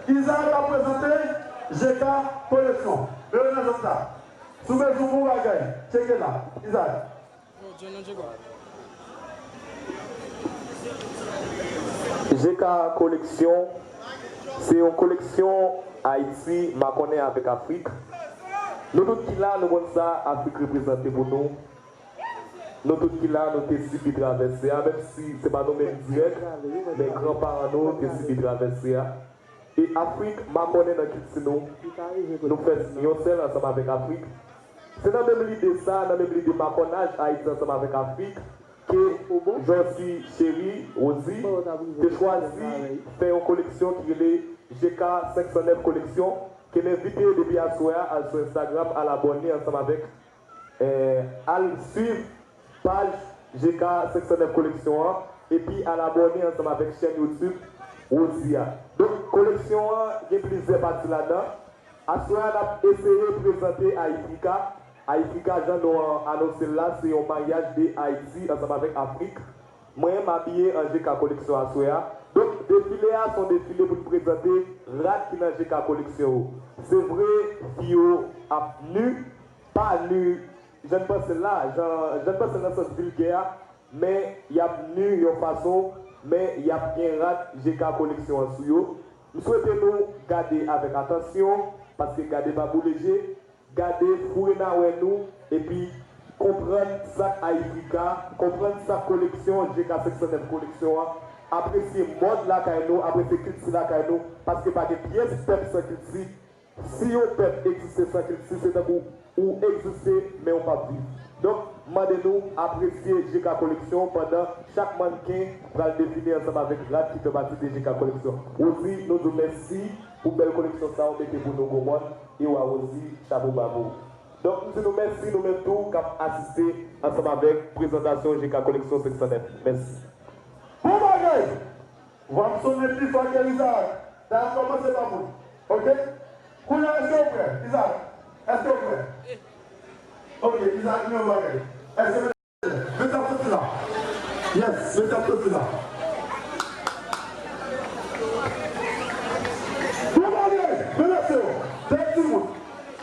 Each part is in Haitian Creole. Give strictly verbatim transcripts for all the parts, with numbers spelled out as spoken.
Isaac ap prezante J K Koleksyon. Rele nan zòn sa. Si w bezwen yon bon bagay, tcheke la. Isaac. J K Koleksyon, se yon koleksyon Ayiti makonnen avèk Afrik. Nou tout ki la, nou konn sa Afrik reprezante pou nou. Nou tout ki la, nou te sibi travèse a, menm si se pa nou menm dirèk, men granparan nou te sibi travèse a. E Afrik makonnen nan kilti nou. Nou fè yon sèl ansanm avèk Afrik. Se nan menm lide sa, nan menm lide makonnaj Ayiti ansanm avèk Afrik, ke Jocy Chéry Rosie te chwazi fè yon koleksyon ki rele J K senk san nèf Koleksyon, ke n envite depi aswè a al sou Instagram, al abòne ansanm avèk, eh, al swiv paj J K senk san nèf Koleksyon an, epi al abòne ansanm avèk chèn YouTube Rosie a. Donk, koleksyon an gen plizyè pati ladan. Aswè a, n ap eseye prezante Ayifrika. Ayifrika, jan nou an anonse l la, se yon maryaj de Ayiti ansanm avèk Afrik. Mwen, m abiye an J K Koleksyon aswè a. Donk, defile a, se yon defile pou n prezante rad ki nan J K Koleksyon yo. Se vre, fi yo ap ni, pa ni, jan n panse l la, jan, jan n panse l nan sans vilgè a, men y ap ni yon fason, men y ap gen rad J K Koleksyon an sou yo. M swete nou gade avèk atansyon, paske gade pa boule je, gade, foure nan wè nou, epi konprann sa k Ayifrika, konprann sa k koleksyon J K senk san nèf Koleksyon an, apresye mòd lakay nou, apresye kilti lakay nou, paske pa gen pyès pèp san kilti. Si yon pèp egziste san kilti, se tankou ou egziste, men ou p ap viv. Donk, m mande nou apresye J K Koleksyon pandan chak mannken pral defile ansanm avèk rad ki fè pati de J K Koleksyon. Rosie, nou di w mèsi pou bèl koleksyon sa w mete pou nou, Gwo Mòn, e w a Rosie, chapo ba pou ou. Donk, m di nou mèsi, nou menm tou, k ap asiste ansanm avèk prezantasyon J K Koleksyon senk san nèf. Mèsi. Bon bagay! Vwa m sonnen pi fò ke Isaac. Dayè, m kòmanse pa moun. Oke? Kounye a, èske w prè? Isaac, èske w prè? Oke, Isaac, men yon bagay. Èske mesye ap soti la? Yes, mesye ap soti la. Bon bagay, men mesye yo, de timoun.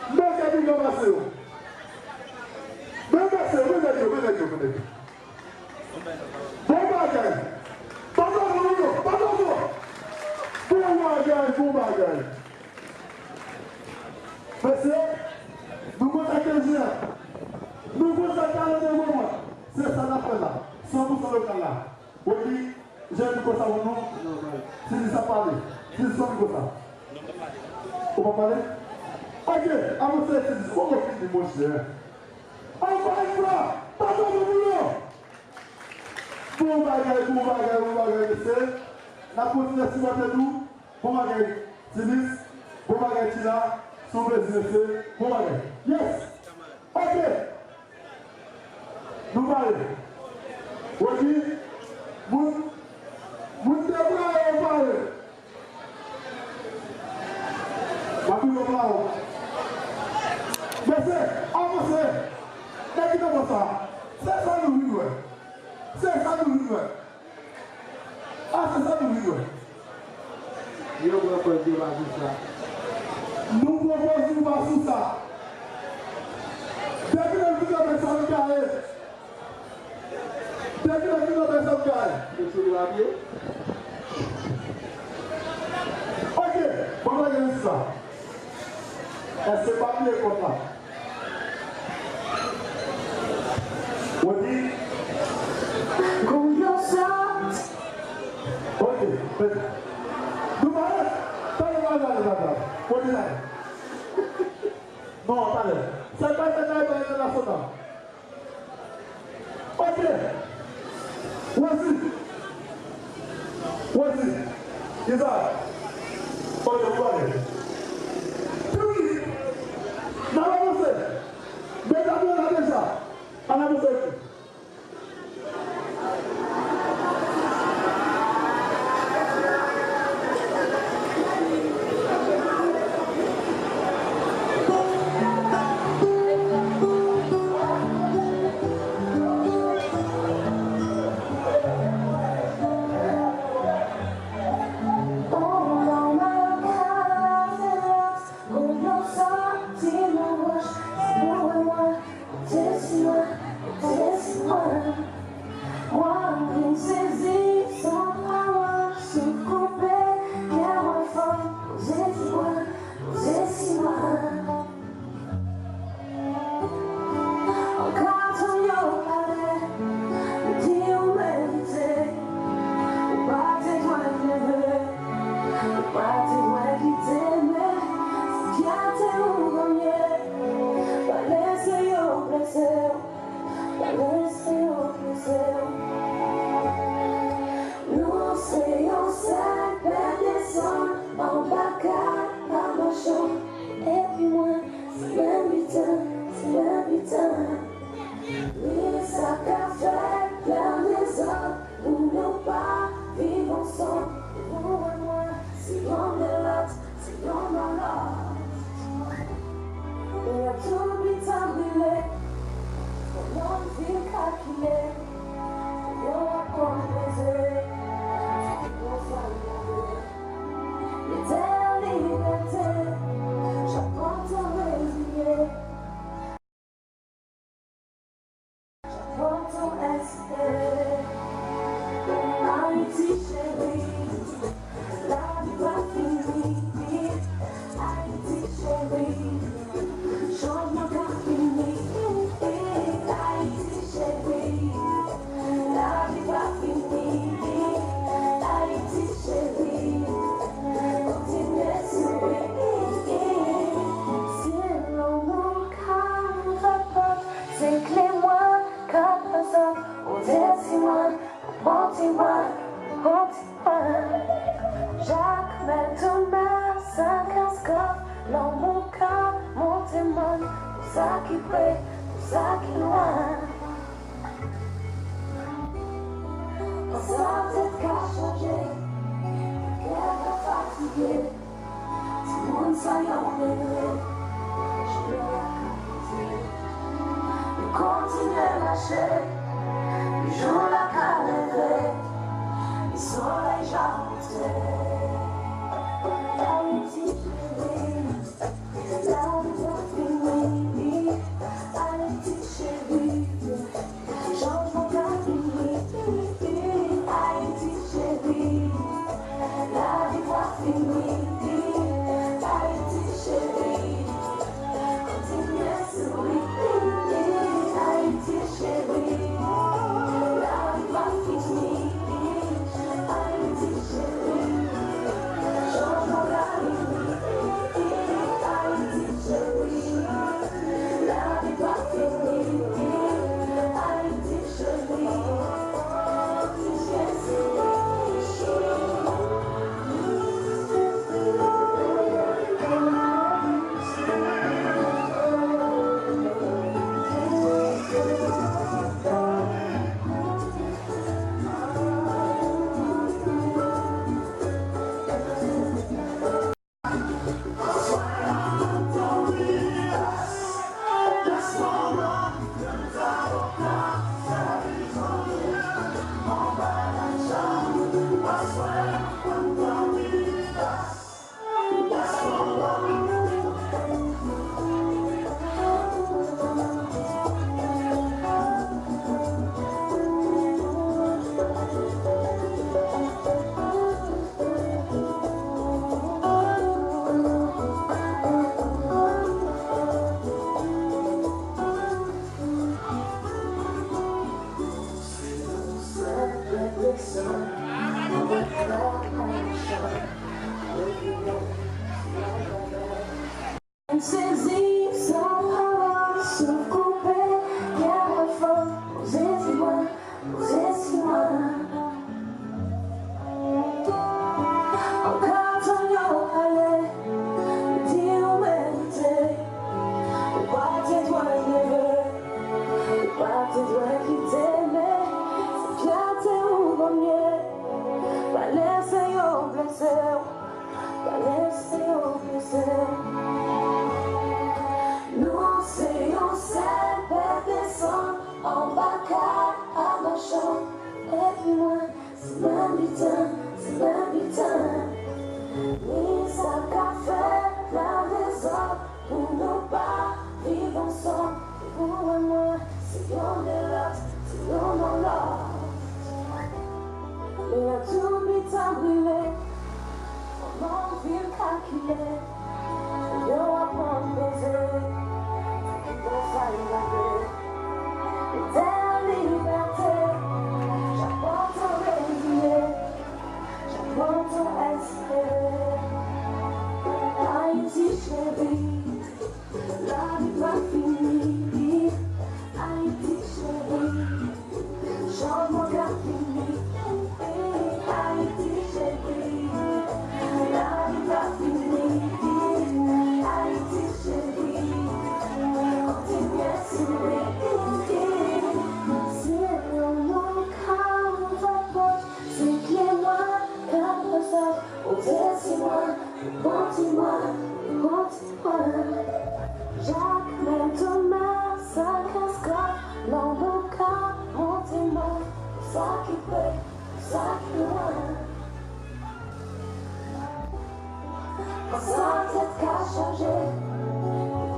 M bezwen pi gran pase yo. Men mesye yo, men nèg yo, men nèg yo, men nèg yo. Bon bagay! Papa Ronaldo! Papa Ronaldo! Bon bagay! Bon bagay! Mesye, nou konn sa k te jwe a. Nou konn sa k te ale nan moman. Se sa n ap fè la. San pou san lokal la. Wendy, jwenn mikwo sa pou nou. Ti Lis ap pale. Ti Lis, jwenn mikwo sa. Ou pa pale? Oke, avanse, Ti Lis. Ou poko fini, monchè. Ankò yon fwa, papa Ronaldo! Bon bagay, bon bagay, bon bagay, mesye. N ap kontinye sipòte nou. Bon bagay, Ti Lis. Bon bagay, Tina. Si w bezwen, mesye. Bon bagay. Yes! Oke. Nou pare. Wendy, moun, moun te prè yo pare. M ap rive la, o. Mesye, avanse. Nèg ki nan bò sa. Se sa nou vin wè. Se sa nou vin wè. A, se sa nou vin wè. Yo pran pòz yo pa sou sa. Nou pran pòz nou pa sou sa. Depi lè nou kanpe sa nou gaye. Depi lè nou kanpe sa nou gaye. Yo sou dwa pye. Oke, bon bagay sa. Èske pa bliye kòd la? Wendy? Konprann sa? Oke, men nou pare? Talè, talè, talè, talè. Wendy la. Non, talè. Sa pa fè nan entènasyonal. Oke. Wèsi. Wèsi. Kisa? Oke, m pale. Pi wi. N ap avanse. Medam yo la deja. Ann avanse. Lanmou ka monte mòn, pou sa ki pre, pou sa ki lwen. Sa tèt ka chaje, kè ka fatige. Timoun sa yo rele, jounen an ka poze. Nou kontinye mache, jou la ka leve, solèy ja monte. Ayiti cheri, lavi pa fini. Ayiti cheri, chanjman ka vini. Ayiti cheri, lavi pa fini. Ayiti cheri, kontinye souri. Ayiti cheri, lavi pa fini. Ayiti cheri, chanjman ka vini. Ayiti cheri, lavi pa fini. Ayiti cheri, kontinye souri. M sezi sa pawòl, souf koupe, kè mwen fò, poze si mwen, poze si mwen. Ankò tann yo pale, di ou merite, ou pa te dwe leve, ou pa te dwe kite, men se fyète ou gannyen, pa lese yo blese w. Pa lese yo blese. Nou se yon sèl pèp e san anba kay a machann. Epi mwen, se menm biten, se menm biten. Ni sa k ap fè nan dezòd pou nou pa viv ansanm. Ou e mwen, se youn e lòt, se youn nan lòt. Men lè tout biten brile, kòman w vin kalkile? Yo aprann poze, ki bon sa y leve. Etèn libète, chak pòt an reziye, chak pòt an espere. Ayiti cheri, lavi pa fini. Ayiti cheri, chanjman ka vini. Ayiti cheri, lavi pa fini. Ayiti cheri, kontinye souri. Se lanmou ka ouvè pòt, se pye mwen ka pase, poze si mwen, kontinye, kontinye. Jak men tonè sa kaskad, lanmou ka monte mòn, sa ki pre, sa ki lwen. Sa tèt ka chaje,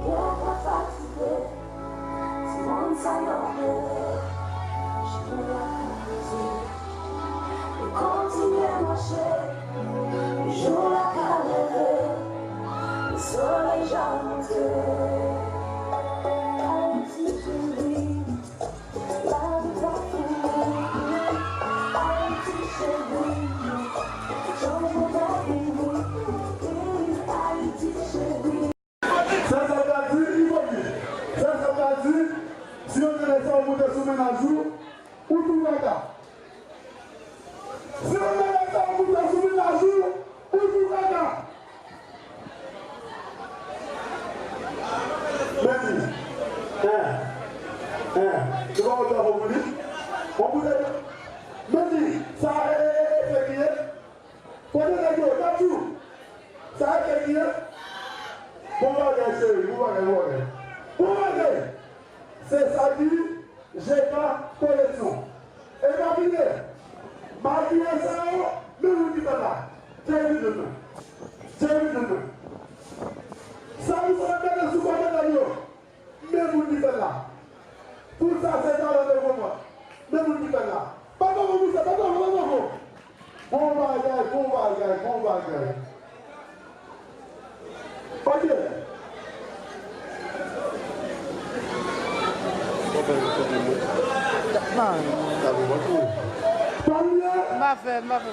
kè ka fatige. Timoun sa yo rele, jounen an ka poze. Nou kontinye mache, jou la ka leve, solèy ja monte. Ayiti cheri, lavi pa fini. Ayiti cheri, chanjman ka vini. Ayiti cheri. Sa sa ka di, ipokrit. Sa sa ka di, si yo tande sa ou moute sou mennaj ou, ou tou kaka. Si yo tande sa ou moute sou mennaj ou, ou tou kaka. Bon, pou nèg yo, men di, sa e, e, e, e, fèk li ye. Kote nèg yo, n ap di w. Sa e fèk li ye. Bon bagay, cheri, bon bagay, bon bagay. Bon bagay. Se sa ki J K Collection. E pa bliye, makiyaj sa yo, men moun ki fè l la. Jerry Dutton. Jerry Dutton. Sa misye ap gade sou kòmantè yo. Men moun ki fè l la. Tout sa se talan de konprann. Men moun ki fè l la. Pa twò fò pou sa, pa twò fò, pa twò fò. Bon bagay, bon bagay, bon bagay. Ok. Non. M pa fè, m pa fè.